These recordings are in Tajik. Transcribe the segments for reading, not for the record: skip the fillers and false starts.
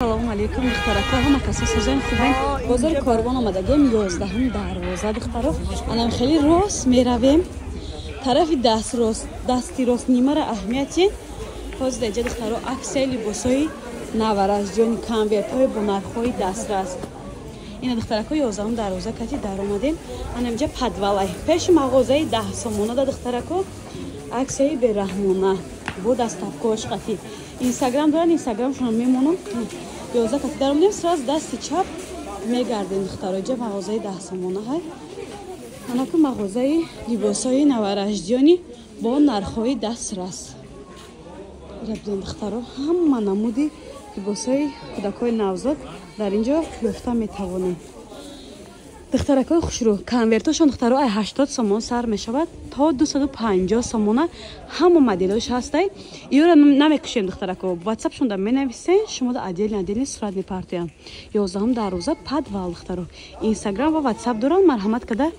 Салому алейкум, духтарако, ҳама касо созен, хубен? Бозори Корвон омадагем, 11-ум дарвоза, духтаро. Анам хеле рост меравем. Тарафи даст рост, дасти рост нимара аҳамияти. Ҳозир даҷа, духтаро, аксияи либосҳои наваразҷони, конвертҳои бо нархҳои дастрас. Ина, духтарако, 11-ум дарвоза кати даромадем. Анамҷа подвалай. Пеши мағозаи 10 сомона да, духтарако, аксияи бераҳмона бо доставкош қатӣ. Инстаграм доран, инстаграмшонро мемонам. 11 кати даромадем, сразу дасти чап мегардем, духтаро. Иҷа мағозаи 10 сомона ҳай. Анаку мағозаи либосҳои навараждиёни бо нархҳои дастрас. Ира бинед, духтаро, ҳама намуди либосҳои кӯдакҳои навзод дар ин ҷо ёфта метавонем. Духтаракҳои хушрӯ, конвертошон, духтаро, ай 80 сомон сар мешавад то 250 сомона, ҳама моделош ҳастай. Иёра намекушем, духтарако, ватсапшонда менависен, шумода отдельно отдельно сурат мепартоям. 11-ум дарвоза, подвал, духтаро, инстаграм ва ватсап дорам. Марҳамат када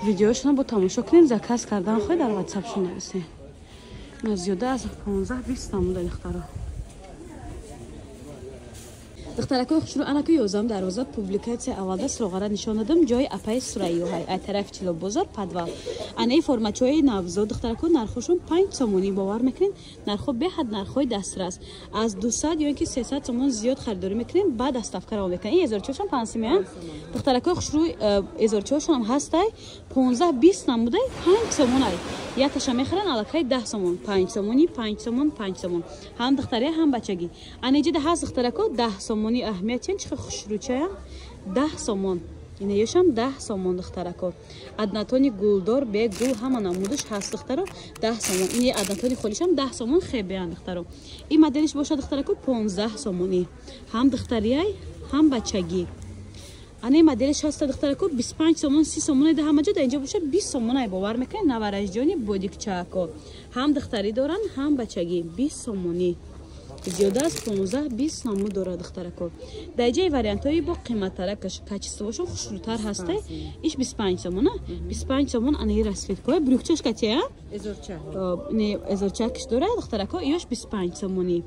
видеошона бо тамошо кунед, заказ кардан хоҳед, дар ватсапшон нависен. Зиёда аз 15-20 намуда, духтаро. Духтаракои хушрӯ, анаку 11-ум дарвоза, публикатсия аввалда суроғара нишон дадам, ҷои апаи Сурайёҳай, ай тарафи Тилобозор, подвал. Анаи формачаҳои навзод, духтарако, нархошон 5 сомонӣ, бовар мекунед? Нархҳо беҳад нархҳои дастрас. Аз 200 ё ин ки 300 сомон зиёд харидорӣ мекунем, баъд доставка равон мекунем. Ин эзорчаҳошон пансимия, духтаракои хушрӯ, эзорчаҳошонам ҳастай, 15-20 намудай, 5 сомонай. Якташа мехаран, аллакай 10 сомон, 5 сомонӣ, 5 сомон, 5 сомон, ҳам духтария, ҳам бачагӣ. Анаиҷада ҳаст, духтарако, 10 сомонӣ. Аҳамият чен, чӣ хушрӯчая, 10 сомон. Инаёшам 10 сомон, духтарако. Однотонный гулдор, бе гул, ҳама намудаш ҳаст, духтаро, 10 сомон. Ини однотонный холишам 10 сомон, хебеян, духтаро. Ин моделиш бошад, духтарако, 15 сомонӣ, ҳам духтарияй, ҳам бачагӣ. Ана моделиш ҳаста, духтарако, 25 сомон, 30 сомон да ҳама ҷо, да инҷо боша 20 сомонай. Бовар мекунед? Наваражҷони бодикчако ҳам духтарӣ доранд, ҳам бачагӣ, 20 сомонӣ. Зиёда аз 15-20 намуд дорад, духтарако. Дар ҷои вариантҳои бо қиматтаракаш, качествошон хушрӯтар ҳастай. Иш 25 сомона, 25 сомон. Анаи расцветкаҳои брюкчаш катия, эзорчакиш дорад, духтарако, иёш 25 сомонӣ.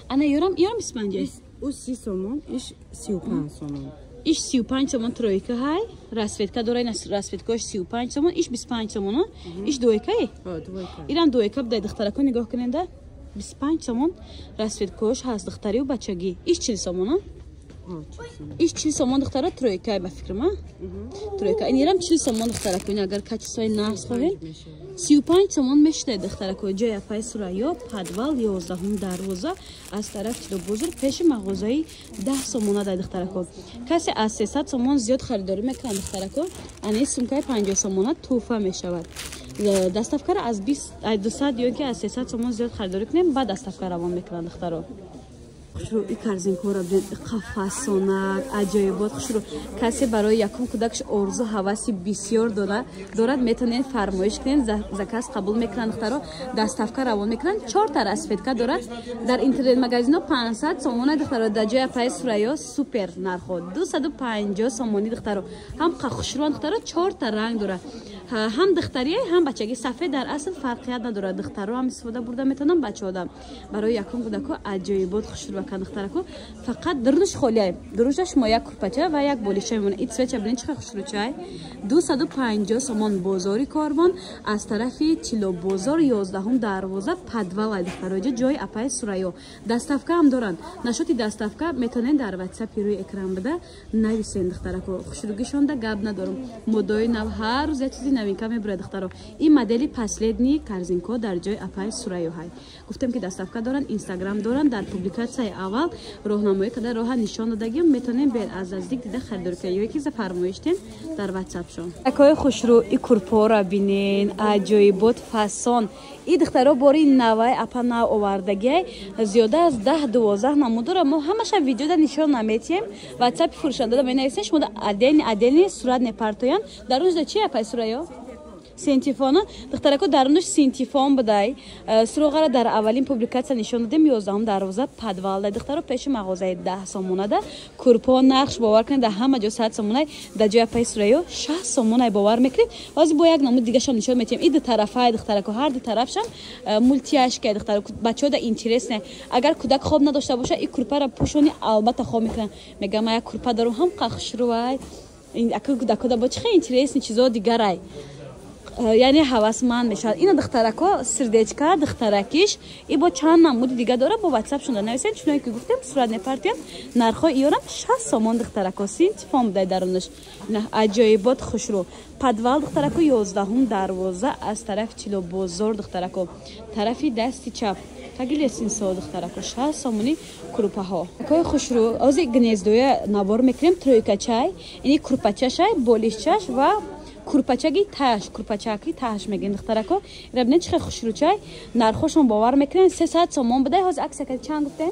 Ана ёрам, ёрам 25. Ӯ 30 сомон, иш 35 сомон. Иш 35 сомон, тройка ҳай, расцветка дора, расцветкаош 35 сомон, иш 25 сомон. Иш двойкае, ирам двойка будай, духтарако, нигоҳ куненда, 25 сомон, расцветкаош ҳаст, духтарию бачагӣ. Иш 40 сомон, иш 40 сомон, духтара, тройка ба фикрама, тройка. Инирам 40 сомон, духтарако. Ин агар качествои нағз хоҳед, 35 сомон мешидай, духтарако. Ҷои апаи Сурайё, подвал, 11-ум дарвоза, аз тарафи Тилобозор, пеши мағозаи 10 сомона дай, духтарако. Касе аз 300 сомон зиёд харидорӣ мекунад, духтарако, ани сумкаи 50 сомона тӯҳфа мешавад. Доставкаро аз 200 ё ки аз 300 сомон зиёд харидорӣ кунем, баъд доставка равон мекунад, духтаро. Хушрӯ, и корзинкаҳоро бинед, қафасонак, аҷоибот, хушрӯ. Касе барои якум кӯдакш орзу ҳаваси бисёр дорад, метавонед фармоиш кунед, заказ қабул мекунанд, духтаро, доставка равон мекунанд. Чорта расцветка дорад. Дар интернет-магазино 500 сомона, духтаро, дар ҷои апаи Сурайё супер нархҳо, 250 сомонӣ, духтаро. Ҳам хушрӯан, духтаро, чорта ранг дорад, ҳам духтария, ҳам бачагӣ. Сафед дар асл фарқият надорад, духтаро ҳам истифода бурда метавонанд, бачаодам. Барои якум кӯдако аҷоибот, хушрӯака, духтарако. Фақат дурунаш холиай, дурунаш шумо як курпача ва як болиша мемонад. И цвеча бинед, чӣ хушрӯчай, 250 сомон. Бозори Корвон, аз тарафи Тилобозор, 11-ум дарвоза, подвала, духтаро, иҷо ҷои апаи Сурайё. Доставка ҳам доранд. Нашоти доставка метавонед дар ватсапи рӯи экран буда нависен, духтарако. Хушрӯгишонда гап надорам, модои нав, ҳар рӯз як чизи новинка мебурад, духтаро. Ин модели последний корзинко дар ҷои апаи Сурайё ҳай. Гуфтем, ки доставка доранд, инстаграм доранд. Дар публикатсияи аввал роҳнамоӣ када роҳа нишон додагим, метавонем бер аз наздик дида харидорӣ кунед ё ки за фармоиш тем дар ватсапшон. Акои хушрӯ, и курпоро бинен, аҷоибот, фасон. И духтаро, бори навай апа нав овардагиай, зиёда аз 10-12 намудора. Мо ҳамаша видеода нишон наметиҳем, ватсапи фурӯшандада менависем, шумо отдельно отдельно сурат мепартоянд. Дар онҷода чи, апаи Сурайё? Синтифона духтарако дарунаш синтифон будай. Суроғара дар аввалин публикатсия нишон додем 11 дарвоза подвалда. Духтаро пеши мағозаи 10 сомонада. Курпо нақш бовар кунед дар ҳама ҷо 100 сомонай, дар ҷои апаи Сурайё 60 сомонай бовар мекунед. Ҳозир бо як намуд дигашам нишон метиҳем. И ду тарафай духтарако, ҳар ду тарафшам мултияшка духтарако. Бачаҳо да интересне. Агар кӯдак хоб надошта боша, и курпара пӯшони албатта хоб мекунад. Мегам ман як курпа дорам ҳам қахшрувай. Ин ака кӯдакҳо да бо чӣ хеле интересни чизо дигарай. Яъне ҳавасманд мешавад. Ина духтарако сердечка духтаракиш и бо чанд намуди дига дора, бо ватсапшон нависен, чуное ки гуфтем сурат мепартиям. Нархҳои иёрам 60 сомон духтарако, синтифон будай дарунаш. Ина аҷоибот хушрӯ. Подвал духтарако 11 дарвоза аз тарафи Чилобозор духтарако, тарафи дасти чап. Таги лесинсо духтарако 60 сомони крупаҳо. Акои хушрӯ, ози гнездоя набор мекунем, тройкачай, ини крупачашай, болишчаш ва курпачаги таш, курпачаки таш мегӯем духтарако. Ира бинед чӣ хел хушрӯчай, нархошон бовар мекунед 300 сомон будай. Ҳозир аксия кади чанд гуфтем?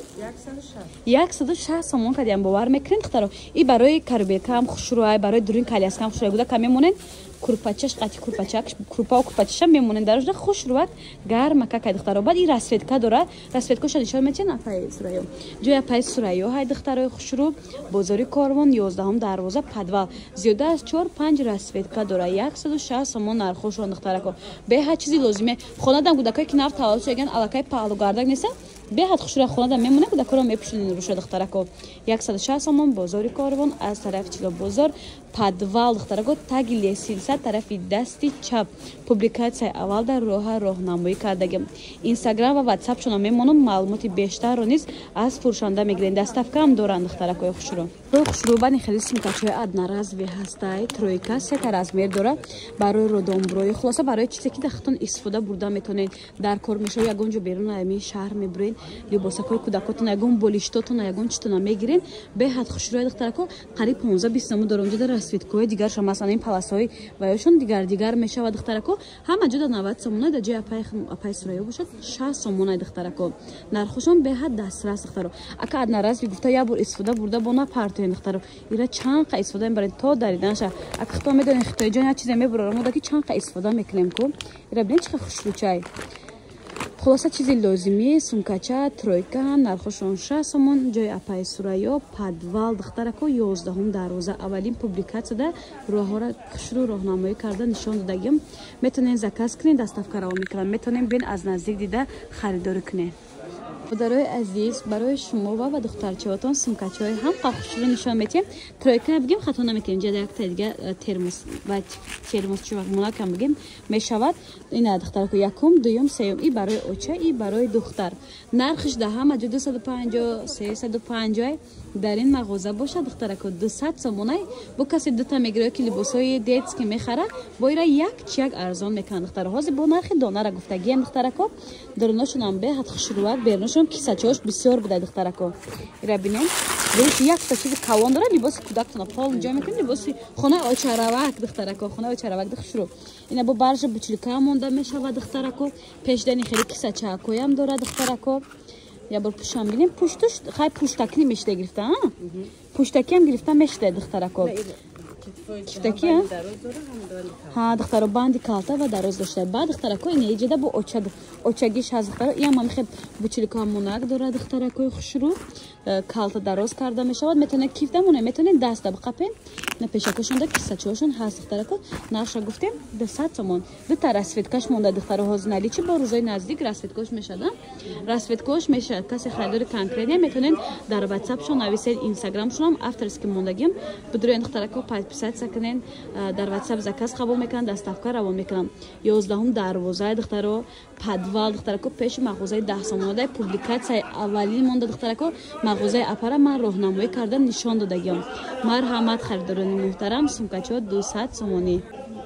160 сомон кадиам бовар мекунед духтаро. И барои карубелкаам хушрӯай, барои дурин коляскаам хушрӯай. Гуда мемонед курпачаш қати курпачак, курпа курпачаша мемонед дарожда хушрӯак гармака кай духтаро. Баъд и расцветка дора, расцветкоша нишон метиҳен апаи Сурайё. Ҷои апаи Сурайё ҳай духтарои хушрӯ, бозори Корвон 11 дарвоза подвал. Зиёда аз 4-5 расцветка дора. 160 сомон нархошон духтарако. Беҳад чизи лозиме. Хонадам кӯдакое ки нав таваллуд шудаган аллакай паҳлугардак нестанд, беҳад хушрӯ хонада мемонад, кӯдакҳоро мепӯшонед руша духтарако. 160 сомон бозори Корвон аз тарафи Чилобозор подвал духтарако, таги лесинса тарафи дасти чап. Публикатсияи аввал дар роҳа роҳнамоӣ кардагим. Инстаграм ва ватсапшонро мемонам, маълумоти бештарро низ аз фурӯшанда мегиред. Доставкаам доранд духтаракои хушрӯ. Хушрӯ бани хеле сумкачаҳои одноразовый ҳастай, тройка сета размер дора барои родомброи, хулоса барои чизе ки дар худтон истифода бурда метавонед. Дар кор мешавед, ягон ҷо берун ами шаҳр мебуред, либосакҳои кӯдакотон, ягон болиштотон, ягон читона мегиред. Беҳад хушрӯя духтарако, қариб 15-20 намуд дорам. Ҷода расцветкаҳои дигарша, масалан ин паласҳои ваёшон дигар дигар мешавад духтарако. Ҳама ҷода 90 сомона, дар ҷои апаи Сурайё бошад 60 сомона духтарако. Нархошон беҳад дастрас духтаро. Ака одноразовый гуфта як бор истифода бурда бо напартоед духтаро. Ира чанд қа истифода мебаред то дариданаша. Ака худтон медонед хитоиҷон як чизе мебурорам, мо даки чанд қа истифода мекунем ку. Ира бинед чӣ хел хушрӯчай. Хулоса чизи лозимӣ, сумкача, тройка, нархошон 60 сомон, ҷои апаи Сурайё, подвал духтарако 11 дарвоза. Аввалин публикатсияда роҳҳоро хушрӯ роҳнамоӣ карда нишон додагим. Метавонед заказ кунед, доставка равон мекунам. Метавонед бин аз наздик дида харидорӣ кунед. Модарои азиз, барои шумо ва духтарчаҳотон сумкачаҳои ҳам хушрӯ нишон метиҳем. Тройка бигем хато намекунем, ҷода якта дига термос ва термос чувакмонакам бигем мешавад. Ина духтарако якум, дуюм, сеюм, и барои оча, и барои духтар. Нархш дар ҳама ҷо 250, 350 дар ин мағоза бошад духтарако 200 сомонай. Бо касе дута мегирад ки либосҳои детский мехара, бо ира як чияк арзон мекунанд духтаро. Ҳозир бо нархи донара гуфтагием духтарако. Дуруношонам беҳад хушрӯак, беруношон кисачаҳош бисёр буда духтарако. Ира бинем, рӯш якта чизи калон дора, либоси кӯдактона пол ҷой мекунед, либоси хонаи очаравак духтарако, хонаи очаравак хушрӯ. Ина бо баржа бучилка монда мешавад духтарако. Пешдани хеле кисачаҳакоям дора духтарако. Я бор пушам бинем, пуштуш хай пуштакӣ мешида гирифта, а? Пуштакиам гирифта мешида духтарако. Кифтаки, а? Ҳа, духтаро банди калта ва дароз дошта. Баъд духтарако ина иҷода бо очагиш ҳаст духтаро. Иам ҳам хел бучилка монак дора духтаракои хушрӯ. Калта дароз карда мешавад. Метавонед кифта монед, метавонед даста биқапед. На пешакошонда кисачаҳошон ҳаст духтарако. Нархша гуфтем 200 сомон. Дута расцветкаш монда духтаро ҳозир наличи, бо рӯзои наздик расцветкош мешавад. Расцветкош мешавад. Касе харидори конкретне метавонед дар ватсапшон нависед, инстаграмшонам авторский мондагим. Бидурен духтарако подписаться кунед, дар ватсап заказ қабул мекунанд, доставка равон мекунанд. 11 дарвозаи духтаро, подвал духтарако, пеши мағозаи 10 сомонадай публикатсияи аввалин монда духтарако. Мағозаи апара ман роҳнамоӣ карда нишон додагиам. Марҳамат харидорони муҳтарам, сумкачаҳо 200 сомонӣ.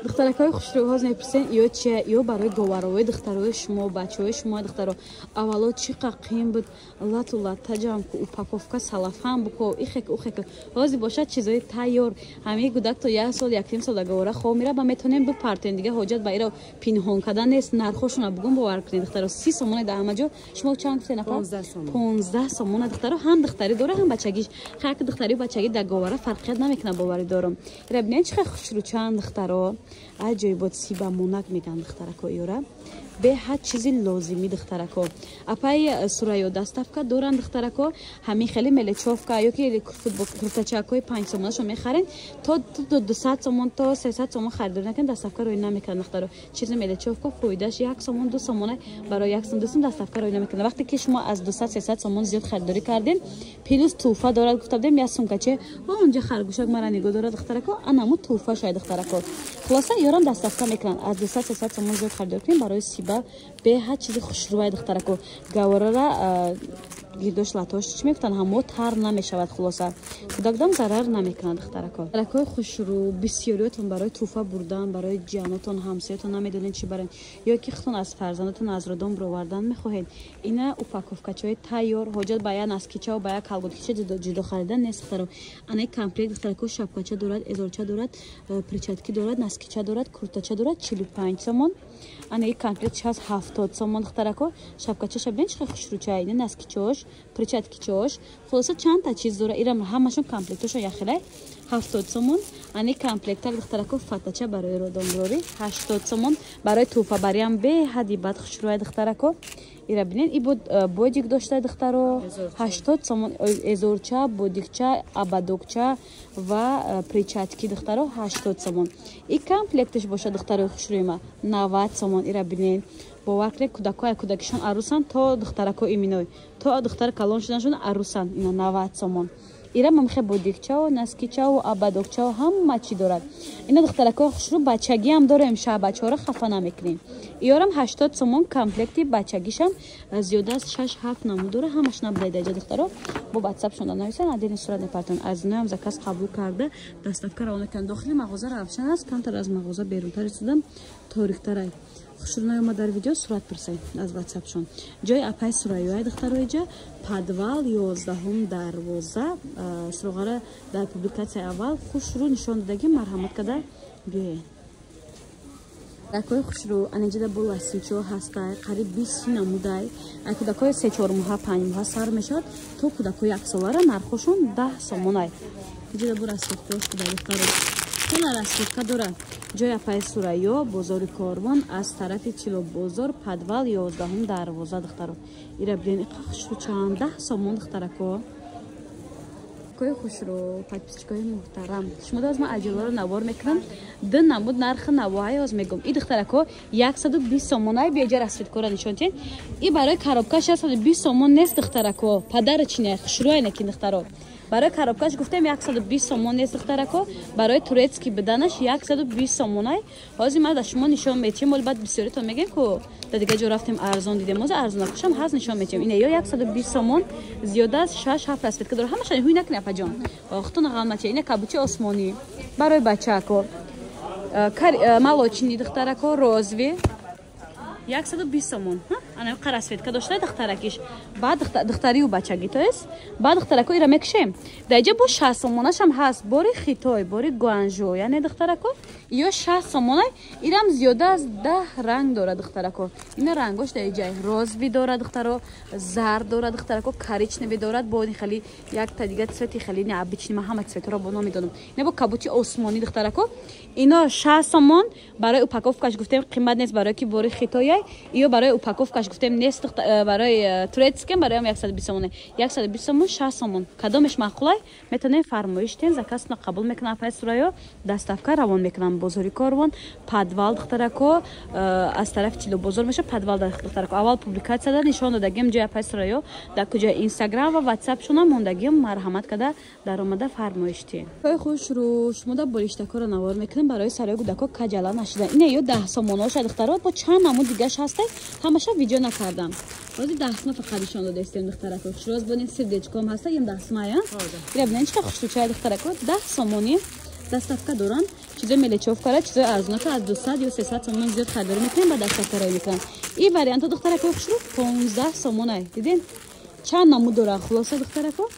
Духтаракҳои хушрӯ ҳозир мепурсен, ё чия, ё барои говаровои духтарои шумо, бачаҳои шумо духтаро. Аввало чӣ қа қим буд, лату латта ҷамъ ку, упаковка салафан буко, ихек ухек. Ҳозир бошад чизои тайёр. Ҳамаи кӯдак то як сол, якним сол говара хоб мера, ба метавонем бипартоем. Дига ҳоҷат ба иро пинҳон кардан нест. Нархошонро бугун бовар кунед духтаро. 30 сомона дар ҳама ҷо. Шумо чанд гуфтед нафар? 15 сомона духтаро, ҳам духтарӣ дора, ҳам бачагиш. Хайр, духтарӣ бачагӣ дар говара фарқият намекунад, боварӣ дорам. Ира бинед чӣ хушрӯчанд духтаро. Аҷоибот сибамонак меган духтарако ёра. Беҳад чизи лозимӣ духтарако. Апаи Сурайё доставка доранд духтарако. Ҳамин хеле мелечовка ёки куртачакҳои 5 сомонашон мехарен то 200 сомон то 300 сомон харидорӣ накунед, доставка рӯй намекунад духтаро. Чизи мелечовка фоидааш 1 сомон 2 сомона барои 1 сомон 2 сомон доставка рӯй намекунад. Вақте ки шумо аз 200-300 сомон зиёд харидорӣ карден, плюс тӯҳфа дорад гуфта будем, як сумкаче онҷа харгӯшак мара нигоҳ дорад духтарако, анаму тӯҳфа шояд духтарако. Хулоса ёрам доставка мекунанд. Аз 200-300 сомон зиёд харидорӣ кунем барои сиба беҳад чизи хушрӯвай духтарако. Гаворара гирдош латош чӣ мегуфтанд, ҳамо тар намешавад. Хулоса кӯдакдам зарар намекунад духтарако. Духтаракои хушрӯ бисёриётон барои тӯҳфа бурдан, барои ҷиянотон, ҳамсоятон намедонед чӣ барен, ё ки худтон аз фарзандатон аз родом бировардан мехоҳед. Ина упаковкачаҳои тайёр, ҳоҷат ба як наскича ба як калготкича ҷудо харидан нест духтаро. Ана комплект духтарако шапкача дорад, эзорча дорад, перчатки дорад, наскича дорад, куртача дорад, 45 сомон. Ана ин комплект ҳаст 70 сомон духтарако. Шапкачаша бинед чӣ хушрӯча, ина наскичаош, перчаткичаош, хулоса чандта чиз дора. Ирам ҳамашон комплектошон яхелай 70 сомон. Ани комплектак духтарако фатача барои родомброрӣ 80 сомон. Барои тӯҳфабариам беҳади бад хушрӯяй духтарако. Ира бинед, и бодик дошта духтаро 80 сомон. Эзорча, бодикча, абадокча ва перчатки духтаро 80 сомон. И комплекташ боша духтарои хушрӯима 90 сомон. Ира бинед, бовар кунед, кӯдакҳои кӯдакишон арӯсанд то духтарако иминой, то духтар калон шуданшон арӯсанд. Ина 90 сомон. Ира мамхе бодикчао, наскичао, абадокчао ҳама чӣ дорад. Ина духтаракои хушрӯ бачагиам дорем, шаҳбачаҳоро хафа намекунем. Иёрам 80 сомон комплекти бачагишам зиёда аз 6-7 намуд дора, ҳамаш набудаи даҷа духтаро. Бо ватсапшон нависен, адени сурат мепартон. Аз иноам заказ қабул карда, доставка равон мекунанд. Дохили мағоза равшан аст, камтар аз мағоза берунтар истодам, торикторай. Хушрӯ наёмад дар видео сурат пурсед аз ватсапшон. Ҷои апаи Сурайёи духтарои ҷа подвал 11 дарвоза. Суроғара дар публикатсияи аввал хушрӯ нишон додагӣ, марҳамат карда биёед. Кӯдакҳои хушрӯ анаҷида бо ласичо ҳастай, қариб 20 намудай. Ай кӯдакҳои 3-4 моҳа, 5 моҳа сар мешавад то кӯдакҳои яксолара нархошон 10 сомонай. Иҷода бо расцветкаош куда духтаро. Хела расцветка дорад. Ҷои апаи Сурайё, бозори Корвон, аз тарафи Тилобозор, подвал 11 дарвоза духтаро. Ира бинед, иқа хушрӯ чанд 10 сомон духтарако. Кои хушрӯ, подписчикои муҳтарам, шумо аз ман аҷаларо навор мекунам. Ду намуд нархи навоҳай оз мегӯм. И духтарако 120 сомонай. Биёҷа расцветкора нишон тиҳед. И барои коробкаш 120 сомон нест духтарако. Падарочине хушрӯай неки духтаро. Барои коробкаш гуфтем 120 сомон нест духтарако. Барои турецкий биданаш 120 сомонай. Ҳозир ман да шумо нишон метиҳем, оли баъд бисёритон мегӯем ку да дига ҷо рафтем арзон дидем. Ҳозир арзонакушам ҳаст нишон метиҳем. Ина ё 120 сомон зиёда аз 6-7 расцветка дора. Ҳамаша ҳуй накунед апаҷон. Хутун ғам нача. Ина кабучи осмонӣ барои бачаако. Молочный духтарако, розовый 120 сомон. Ана расцветка дошта духтаракиш. Баъд духтарию бачагӣ, то есть баъд духтарако ира мекушем. Дар иҷа бо 60 сомонашам ҳаст. Бори Хитой, бори Гуанжо, яъне духтарако ё 60 сомонай. Ирам зиёда аз 10 ранг дорад духтарако. Ина рангош дар иҷа розовый дорад духтаро, зард дорад духтарако, коричневый дорад, бо хеле якта дига цвети хеле необычный, ман ҳама цветҳоро бо намедонам. Ина бо кабучи осмонӣ духтарако. Ино 60 сомон барои упаковкаш гуфтем қимат нест, барои ки бори Хитояй. Ё барои упаковкаш гуфтем нест, барои турецким барои 120 сомон. 120 сомон, 60 сомон. Кадомеш маъқулай, метавонем фармоиш тен, заказно қабул мекунам апаи Сурайё, доставка равон мекунам. Бозори Корвон, подвал духтарако, аз тарафи Тилобозор меша подвал духтарако. Аввал публикатсияда нишон додагим ҷои апаи Сурайё, дар куҷои Инстаграм ва Ватсапшона мондагим, марҳамат карда даромада фармоиш тен. Кои хушрӯ, шумо да болиштакоро навор мекунем барои сарои кӯдако каҷала нашида. Ина ё 10 сомоноша духтаро, бо чанд намуд дигаш ҳастай, ҳамаша видео накардам. Ҳозир 10 сомон фақат нишон додастем духтарако. Хушрӯз бонед, сердечком ҳаста, ям 10 сомон ая. Ира бинед чӣ хушрӯчай духтарако, 10 сомони доставка доранд. Чизои мелечовкара, чизои арзонака аз 200 ё 300 сомон зиёд харидорӣ мекунем, ба доставка роӣ мекунанд. Ин варианто духтарако хушрӯ 15 сомонай. Дидед? Чанд намуд доранд хулоса духтарако?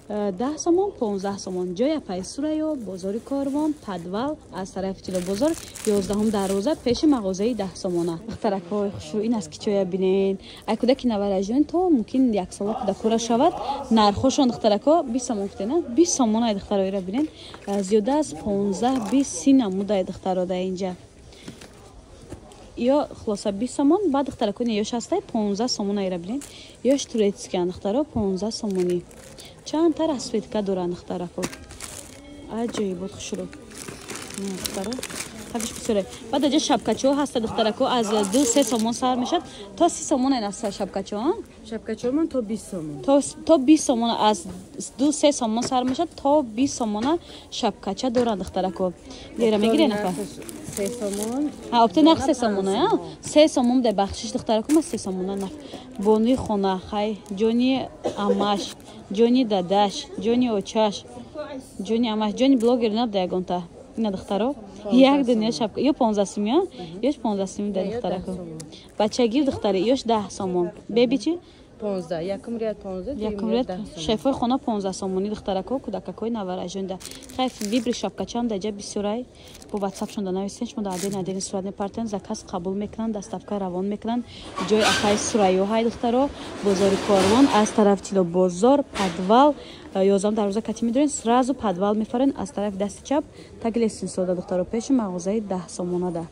10 сомон, 15 сомон. Ҷои апаи Сурайё, бозори Корвон, подвал аз тарафи Тилобозор, 11 дарвоза, пеши мағозаи 10 сомона. Духтаракҳои хушрӯ, ин аз кичоя бинед. Ай кӯдаки наваражон то мумкин як сола кӯдакора шавад. Нархошон духтарако 20 сомон гуфтена, 20 сомон ай духтароира бинед. Зиёда аз 15, 20, 30 намуд ай духтаро дар инҷа. Ё хулоса 20 сомон. Баъд, духтаракони, ёш ҳастай 15 сомон, айра бинед. Ёш турецкиян, духтаро, 15 сомонӣ. Чандта расцветка доранд, духтарако, аҷоибот, хушрӯ, духтаро, такш бисёре. Баъд аҷа шапкачаҳо ҳаста, духтарако, аз 2-3 сомон сар мешад то 30 сомон. Ин аст шапкачаҳо. Шапкачаҳомон то 20 сомон. То 20 сомон, аз 2-3 сомон сар мешад то 20 сомона шапкача доранд, духтарако. Ера мегире, нафа? 3 сомон. Опте нарх 3 сомона, 3 сомон дай, бахшиш, духтарако, ма 3 сомона. Наф бонуи хона, хай, ҷони амаш, ҷони дадаш, ҷони очаш, ҷони амаш, ҷони блогер набда ягонта. Ина, духтаро, як дунё шапка. Ё 15 сум, ё ёш 15 сум дай, духтарако. Бачагир, духтари, ёш 10 сомон. Беби чи? 15, якум ряд 15. Якум ряд шефои хона 15 сомонӣ, духтарако, кӯдакакои наваражонда. Хайф вибри шапкачам даҷа бисёрай. Бо ватсапшонда нависен, шумо да отдельно отдельно сурат мепартен, заказ қабул мекунанд, доставка равон мекунанд. Ҷои акаи Сурайё ҳай, духтаро, бозори Корвон, аз тарафи Тило бозор, подвал 11 дарвоза кати медорен, сразу подвал мефарен, аз тарафи дасти чап, таги лестницода, духтаро, пеши мағозаи 10 сомонада.